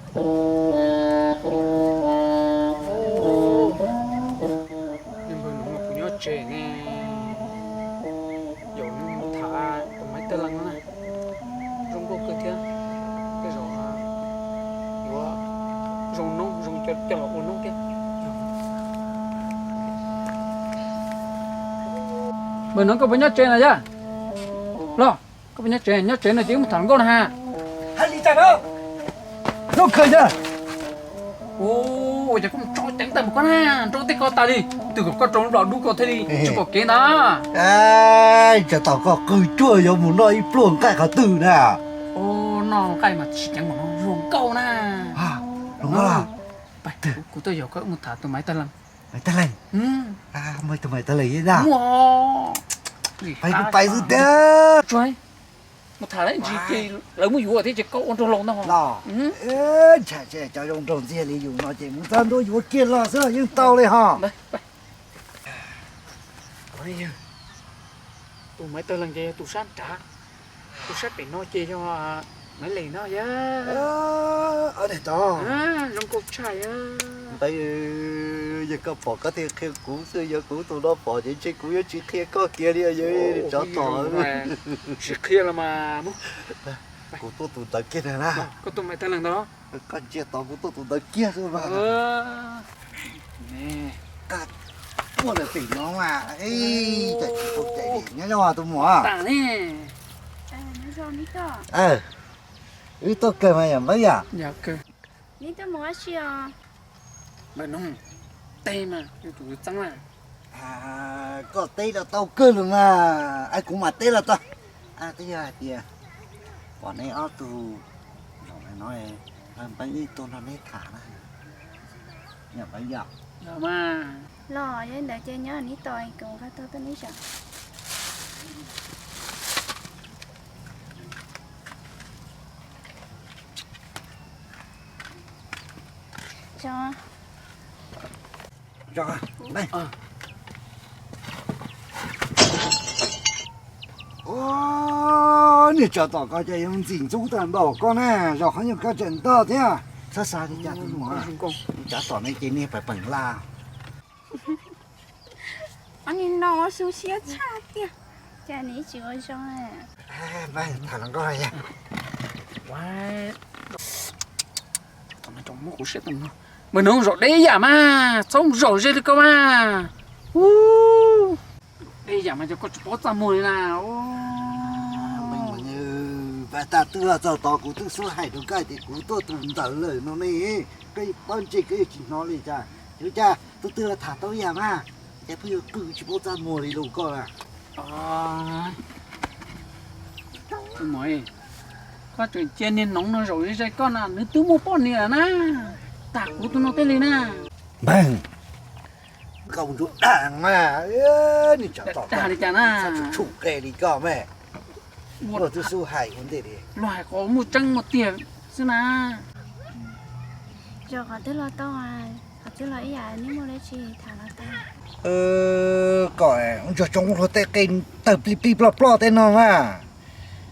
Npawg Noov, kuv nyob tsev ne, yaum neb mus tham tus Maiv Tawg Lees no na, zoo nkauj kawg thiab, tej zaum yuav zoo noob zoo coj los ua noob thiab. Npawg Noov, koj puas nyob tsev no yog? Los, koj puas nyob tsev? Nyob tsev no ces wb mus tham hluas nkauj no ha. Hais li cas na? Zoo kawg yog. Ua cas koj mus tso ceev tag npaum koj na, nrau tej ko tas li, twb kom koj rau lub nplog dub koj thiaj li tsis pom kev ntag. Tsam tom koj qw cuag yuav mus noj ib pluag nqaij qhov twg na. Noj nqaij mas tsis ceev mas hluas nkauj na. Hluas nkauj. Kuv tuaj yaum koj mus tham tus Maiv Tawg Lees. Maiv Tawg Lees. Muaj tus Maiv Tawg Lees ib dag. Pais kuv pais xwb tiag. Mus tham lawv ntsis ces lawv muab yuav thiab ces koj ua nraug laus ntag. Ntshai cov zoo nraug ntxiag li yus no ces mus txog ntua yuav kiag los xwb los yeej tau li ho. Tus Maiv Tawg Lees ces yog tus sab nrad, tus sab pem no ces yog Maiv Lees no yog. Zoo nkauj tshaj yog. Yog koj pom koj thiaj qhia kuv xwb, yog kuv tus no pom ces ntshe kuv yuav tsis qhia koj kiag li. Tsov tom, tsis qhia los mas. Kuv tuaj tus ntawd kiag na. Koj tuaj Maiv Tawg Lees ntag los? Koj ntsia tod kuv tuaj tus ntawd kiag xwb mas. Koj tuaj lawm pem no mas, cas tsis tau cais li nyob zoo tus muam. Wb tuaj kawg mas yom Npawg yom? Npawg Noog, teb mas yus tus txeeb na. Koj teb los tau kawg los mas, kuv mam teb los tau. Twb yog hais tias pom neb ob tug zaum no, Npawg Ib tuaj nrog neb tham na. Yog Npawg yom? Los yog ntawd ces nyob neb tos kuv nqa tuaj tuaj neb saum. Niag tsov tom ko ces yuav ntxim ntxub tag npaum koj na, zaum qhov nyuag koj tseem ntog thiab. Txhob xav li cas tus muam, tsov tom no ces niag peem peem laj. Nim no ua xu siab tshaj tiag, cas nws tsis ua zoo. Tham hluas nkauj yog. Npawg Noog, zaum deb yam mas txhob zaum ze li koj mas. Deb yam mas yog koj tsis paub txaj muag li na. Pas tas twb los txog tod kuv twb xub hais rau koj tias kuv tuaj tus ntawd lawm no ne, koj yuav pob ntseg koj yuav tsis hnov li cas? Yuav cas tus twg los tham tau yam mas, cas pheej yuav qw tsis paub txaj muag li lus koj na. Koj tseem cia niag Noov no zaum ze koj na, nws twb muaj poj niam lawm na, tag kuv tus no tej li na. Npawg, koj ua ntsuag dag mas, niag tsov tom dag li cas na, tshum qe li koj mas. Ua twb xub hais ua ntej li, luag hais qhov muaj tseeb muaj tiag xwb na. Zaum qhov twg los tau, qhov twg los ib yam, neb muaj dab tsi tham los tau. Koj ua ntsuag tsoo luag tej qe tawg plig plig ploj ploj tej no mas.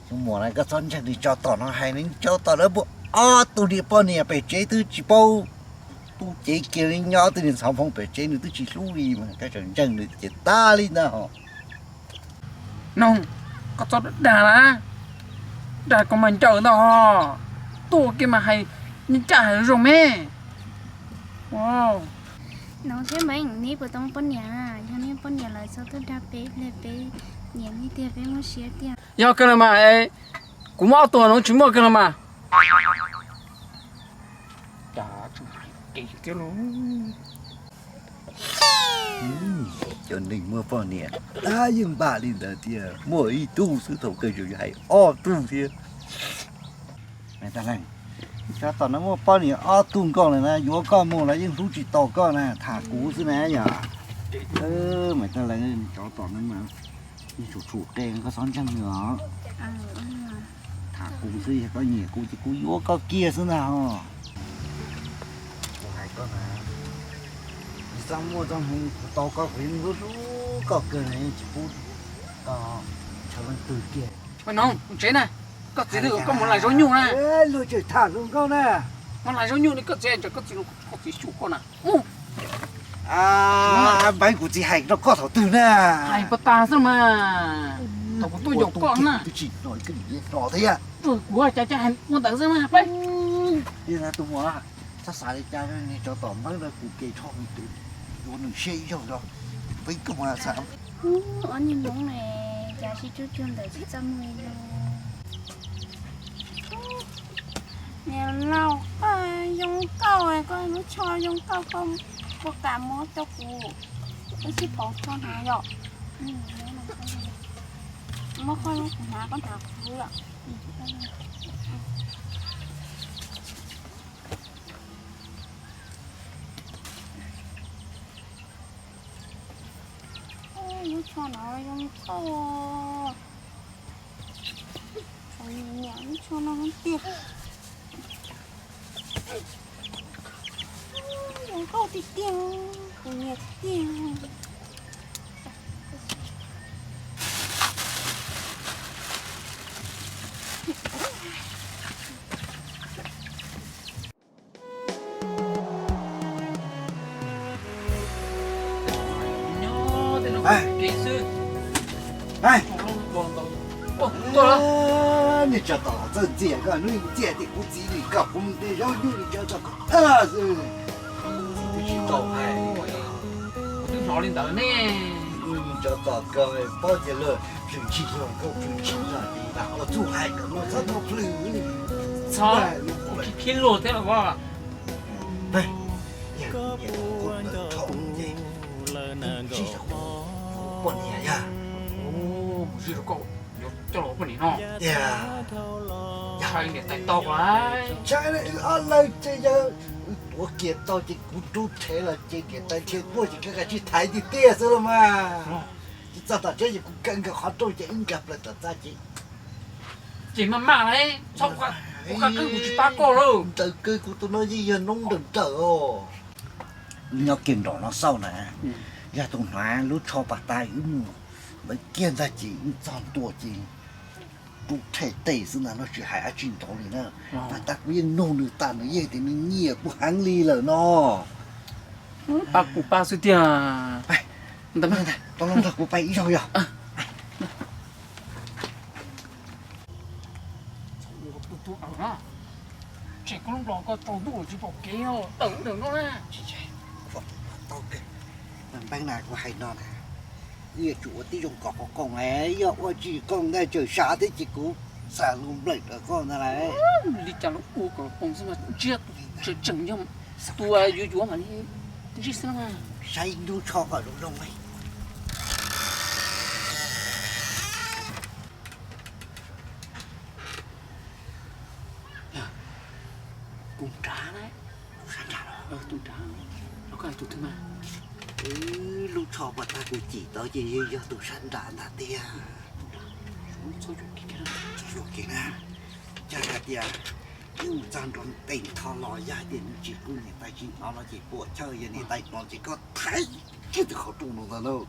Tus muam na, koj txhob ntseeg li tsov tom no hais, nws tsov tom lawv muaj ob tug niag poj niam pem tsev twb tsis paub tu cev kiag li, nyob ob tug niag ntxhov nphoo pem tsev nws twb tsis hlub li mas koj tseem ntseeg nws ces tag li ntag hos. Noog, koj txhob dag na, dag koj mas ncaws ntag hos, tuaj kiag mas hais ncaj hais zoo me. Noog thiab Npawg, neb puas tau muaj poj niam? Yog neb muaj poj niam lawm txhob tuaj dag peb li, peb nyiam neb tiag, peb muaj siab tiag. Yog kawg los mas, kuv muaj ob tug, Noog tsis muaj kawg los mas. Cov neeg muaj poj niam tab yeej npam li ntawd tiag, muaj ib tug xwb thaum kawg tseem hais ob tug thiab. Tsov tom no muaj poj niam ob tug nkaus lawm na, yuav koj mus los yeej hlub tsis tau koj na, tham kuv xwb na yom. Maiv Tawg Lees, tsov tom no mas yeej tshum tshum qe, koj txhob ntseeg nws os. Tham kuv xwb, yog koj nyiam kuv ces kuv yuav koj kiag xwb ntag hos. Kuv hais koj na, txaj muaj txoj hmoo kuv tau koj, kuv yeej hlub hlub koj kawg na, yeej tsis pub koj ntshaw leej twg kiag. Noog, mus tsev na, koj txiv twb kom koj mus laij zaub nyuj na. Luag tseem tham hluas nkauj na. Koj hnav zaub nyuj li koj txiv, koj txiv, koj txiv xyuam koj na. Npab, kuv txiv hais rau koj thaum twg na? Hais puas tas xwb mas. Thaum kuv tuaj yaum koj na. Twb tsis hnov, koj nim hnov thiab. Kuv cas cas hais ua ntawd xwb mas peb. Tus muam, txhob xav li cas, niag tsov tom Npab no kuv ces rho kuv tus, yuav nws siab ib zaug rau. Peb koj mus xav. Ob niag hmoob ne, cas sib cuag cuag ntawd tsis txaj muag li no. Niam laus, koj zoo nkauj, koj lub tsho zoo nkauj, koj puas kam muab rau kuv ib sij pauv tsho hnav yom? Muab koj lub kuv hnav, koj hnav kuv lub yom? Lub tsho no zoo nkauj. Nyiam lub tsho no tiag. Zoo nkauj tiag tiag, kuv nyiam tiag. Niag tsov tom txawj ntxias koj, hnub ntxias tias kuv txiv li koj, kuv mus tej zaub nyuj li tsov tom koj xwb. Tsis tau hais, kuv twb hnov li ntawd ne. Tsov tom koj paub tias luag plhws tsis luag, koj plhws tsis luag, ua txuj hais kom luag txhob tau plhws. Txhob, kuv khib luag thiab los as. Yog kuv niam tau koj ntawd rho ces kuv ntsib rau kuv poj niam yog. Mus ntsib rau koj, yuav coj los ua poj niam no. Tiag, yog niam tais tau lawm. Ntshai wb ob leeg ces yog wb tuav kiag tau ces kuv rub rhe los ces niam tais dhia tuaj ces koj kav tsij thaiv tiag tiag xwb los mas. Tsis txog tom tsev ces kuv kaw nkawd qhov rooj ces wb nkag plaws tom txaj ces. Ces maj maj lauj, txhob ua qab kawg, kuv tsis pab koj lauj. Ntawd kawg, kuv tus no yeej yog noob nrawm nrawm os. Nyob kiag nraum no xauj na, yog tus hnav lub tsho pas tas wb mus lawv kiag ntag ces wb txog ntua ces rub rhe tej xwb ntag, no tsis hais dab tsi ntau li na. Pas tas kuv yeej nug nws tas nws yeej tias nws nyiam kuv heev li lawm no. Pab kuv pab xwb tiag. Tau los nrog kuv pais ib zaug yog. Tseg koj lub nplog koj tsaus ntuj tsis pom kev tawm ub tawm no na. Npab na, kuv hais no na, wb yuav tsum ua tib zoo kom qhov qoom, yog ua tsis qoom ntag tsawm sav thiab ces kuv xa lus nplawm rau koj ntag lauj. Li cas los ua kom qhov qoom xwb mas ntsiag, tseem tseem yog tus yuav yuav mam li ntsib xwb na. Saib lub tsho kom zoo zoo. Tus nrad na. Tus sab nrad los? Tus nrad, los koj hais tus twg mas? Lub tsho pas tas kuv cim tau ces yog tus sab nrad ntag tiag. Txhob yuam kev na. Cas hais tias wb mus txog nroo tes nrho los yog hais tias nws tsis pub niam tais tsis hnov no ces puas chawj, yog niam tais hnov ces koj thaiv kiag tus qhov rooj no ntag lauj.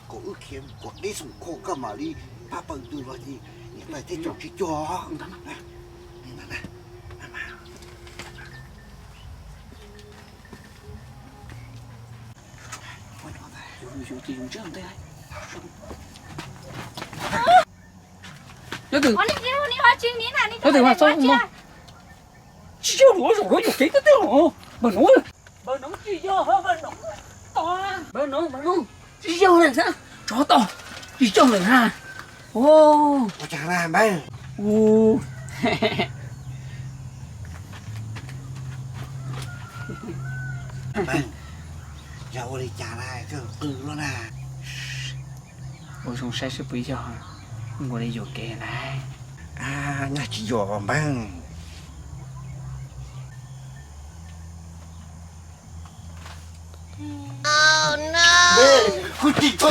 Kom wb khiav kom deb xoom khau koj mam li pab paws tus los ces niam tais thiaj tsis cuag. Nyob twg, nyob twg mas txhob mus. Tsis yog luag zaum no yuam kev tiag tiag los npawg Noov. Npawg Noov tsis yog, npawg Noov, npawg Noov tsis yog lawm na. Tsov tom tsis yog lawm na. Ua cas na npawg? Npawg, yog ua li cas na, koj qw luaj na. Ua zoo saib seb puas yog, ua li yuam kev na. Nyaj tsis yuam npawg. Kuv tsis tau,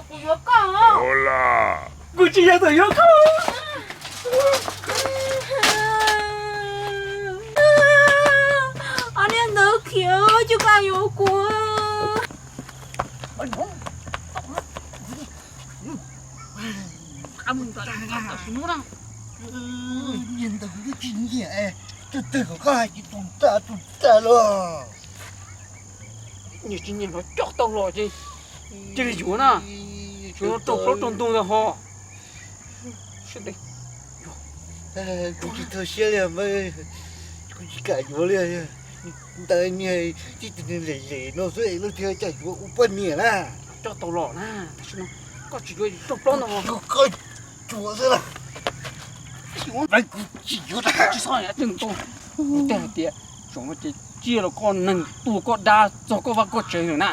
kuv yuav koj. Kuv tsis yog tus yuav koj. Ob niag ntawd khiav cuag koj yuav kuv. Niag ntawd Tsis nyiam, twg twg kom koj hais tsis tus tag tus tag los. Nyiam tsis nyiam los coj tau los ces cia li yuav na. Tsuas raug plaub raug ntug ntag ho. Kuv tsis txaus siab li, kuv tsis kam yuav li. Ntawd niag tib tug niag lem lem no xwb es leej twg coj yuav ua poj niam na. Coj tau los na, tam sim no koj tsis yuav raug plaub ntag ho. Koj yuav xwb las. Kuv tsis yuav. Tsis txhob tseem tau. Kuv tej hais tias zaum no ces cia los koj neeg tua koj dab txog koj vaj koj tsev lawm na.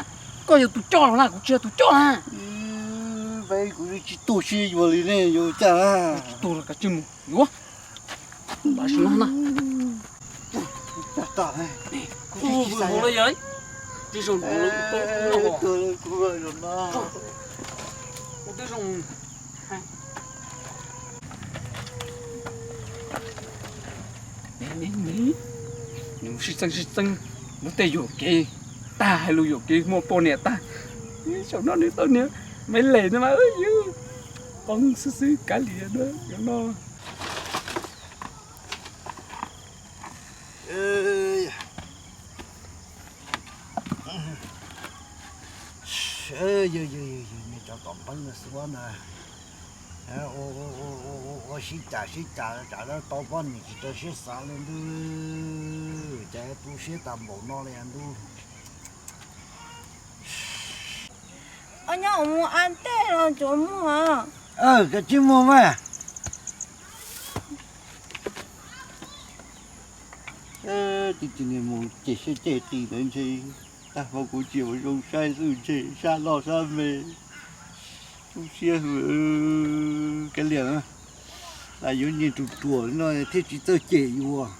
Koj yog tus coj los na, kuv tsis yog tus coj na. Kuv tsis tu siab yuav li ne, yuav cas na. Tsis tu los kav tsij mus yuav. Tam sim no na. Kuv mus lawm yog. Tsis zoo mus lawm, kuv twb zoo. Nws sib txeeb sib txeeb, lub tej yuam kev tag, hais lus yuam kev muaj poj niam tag. Zaum no nws tau niag Maiv Lem no mas yus poob xwb xwb kav liam no. Yog, yog, yog, yog, nws cov tom npeeb no xwb na. Ua sib cav sib cav tsam tau poj niam tsis rau siab xav li ntuj, cas tu siab tas npaum no li ntuj. Nyob mus a ntej los tsuas muag. Kav tsij muag mas. Tib tug niag mus cem siab cem qis ntawd ntshe tag npaum kuv tsis ua zoo saib xwb ntshe sab loj sab me. Tu siab hwm kav liam, yuav nyiag ruam ruam no thiaj tsis txawj cem yus.